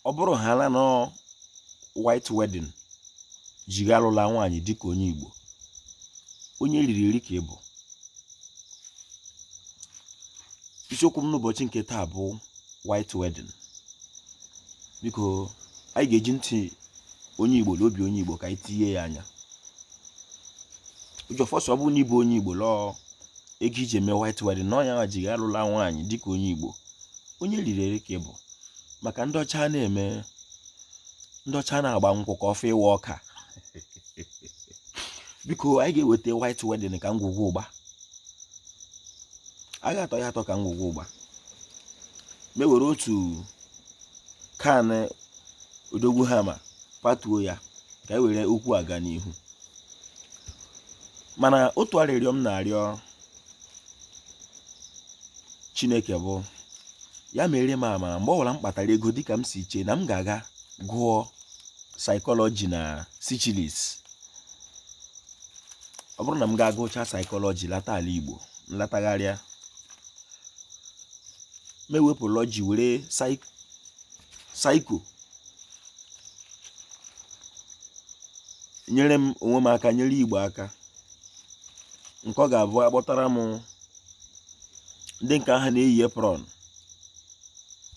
Ọ bụrụ hala na white wedding ji gị alụla nwaanyị dịka onye Igbo, onye riri eri ka ị bụ. Isiokwu m n'ụbọchị nke taa bụ white wedding. Biko, anyị ga-eji ntị onye Igbo na obi onye Igbo ka anyị tinye ya anya. Ụjọfọ sọ, ọ bụrụ na ị bụ onye Igbo lọọ ego iji eme white wedding na ọ nya ji gị alụla nwaanyị dịka onye Igbo, onye riri eri ka ị bụ. Maka ndị ọcha na-eme, ndị ọcha na-agba nkwụ ka ofe ịwa ọka. Biko, anyị ga-eweta white wedding ka ngwugwu ụgba. A ga-atọ ya atọ ka ngwugwu ụgba. Mewere otu kan odogwu hama patuo ya ka e were okwu aga n'ihu. Mana otu arịrịọ m na-arịọ Chineke bụ ya mere m amara, mgbe ọbụla m kpatara ego dịka m si chee na m ga-aga gụọ psychology na Seychelles, ọ bụrụ na m ga-agụcha psychology lata ala Igbo, nlatagharịa, m ewepụ logy were psycho nyere m onwe m aka, nyere Igbo aka, nke ọ ga-abụ akpọtara m ndị nke ahụ na-eyi apron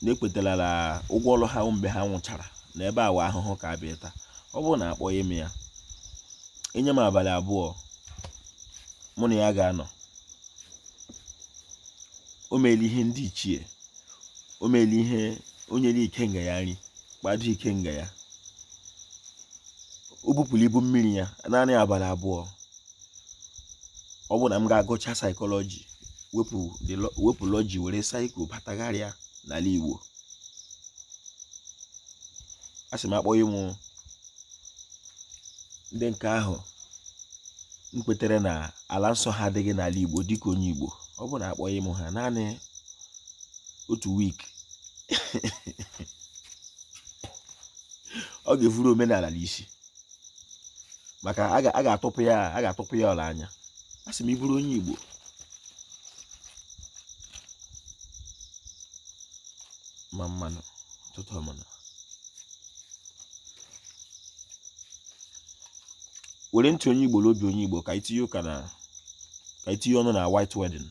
na-ekwetalala ụgwọ ọrụ ha mgbe ha nwụchara na ebe awa ahụhụ ka abịa taa. Ọ bụrụ na akpọghị m ya, enye m abalị 2 mụ na ya ga-anọ. O meela ihe ndị ichie, o meela ihe onye ikenga ya nri, kpado ikenga ya, o bupụrụ ibu mmiri ya naanị abalị 2. Ọ bụrụ na m ga-agụcha psychology, wepụ logy were psycho batagharịa n'ala Igbo, a sị m akpọghị m ndị nke ahụ m kwetere na ala nsọ ha adịghị n'ala Igbo dịka onye Igbo. Ọ bụrụ na akpọghị m ha naanị otu week, ọ ga-evuru omenala n'isi, maka a ga-atụpụ ya, a ga-atụpụ ya ọla anya. A sị m, ị bụrụ onye Igbo, ma mmanụ ụtụtụ ọmụna, were ntị onye Igbo na obi onye Igbo ka anyị tinye ụka na ka anyị tinye ọnụ na white wedding.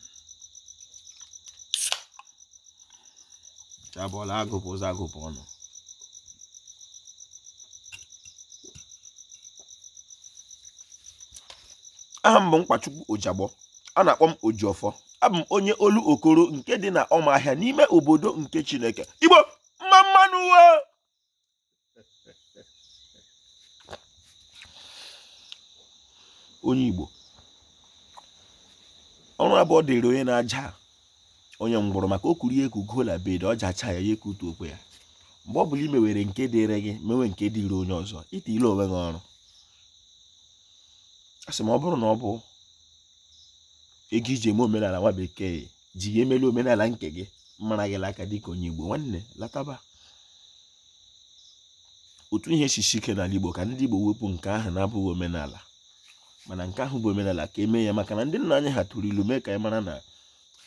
Ya bụọla agụpụ ụzọ, agụpụ ọnụ. Aha m bụ Mkpachukwu Ojiagbọ, a na-akpọ m Ojiọfọ. Abụ m onye olu okoro nke dị na Ọmahịa n'ime obodo nke Chineke. Igbo mma mmanụ uwe. Onye Igbo, ọrụ abụọ dịrị onye na-aja onye ngwụrọ, maka o kuru ya eku gola bed, ọ jacha ya, ya ekutu okwe ya. Mgbe ọ bụla i mewere nke dịrị gị, mewe nke dịrị onye ọzọ, itile onwe gị ọrụ. A sị m, ọ bụrụ na ọ bụ ego iji eme omenala nwa bekee ji ya emeli omenala nke gị mara gị aka dịka onye Igbo, nwanne, lataba. Otu ihe sisi ike n'ala Igbo ka ndị Igbo wepụ nke ahụ na-abụghị omenala, mana nke ahụ bụ omenala ka eme ya, maka na ndị nna anyị ha tụrụ ilu mee ka anyị mara na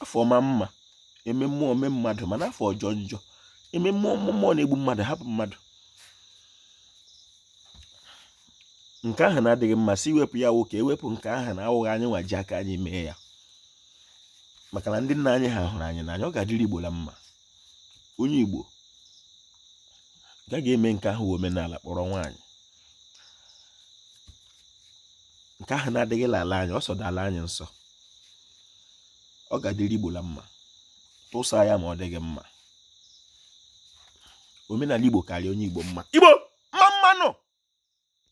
afọ ọma mma eme mmụọ mee mmadụ, mana afọ ọjọọ njọ eme mmụọ, mmụọ na-egbu mmadụ hapụ mmadụ. Nke ahụ na-adịghị mma, si wepụ ya, wụ ka ewepụ nke ahụ na awụghị anyị nwa ji aka anyị mee ya, maka na ndị nna anyị ha hụrụ anyị n'anya. Ọ ga-adịrị Igbo la mma. Onye Igbo gaghị eme nke ahụ omenala kpọrọ nwaanyị, nke ahụ na-adịghị ala anyị, ọ sọdala anyị nsọ. Ọ ga-adịrị Igbo la mma. Tụsa ya ma ọ dịghị mma. Omenala Igbo karịa onye Igbo mma. Igbo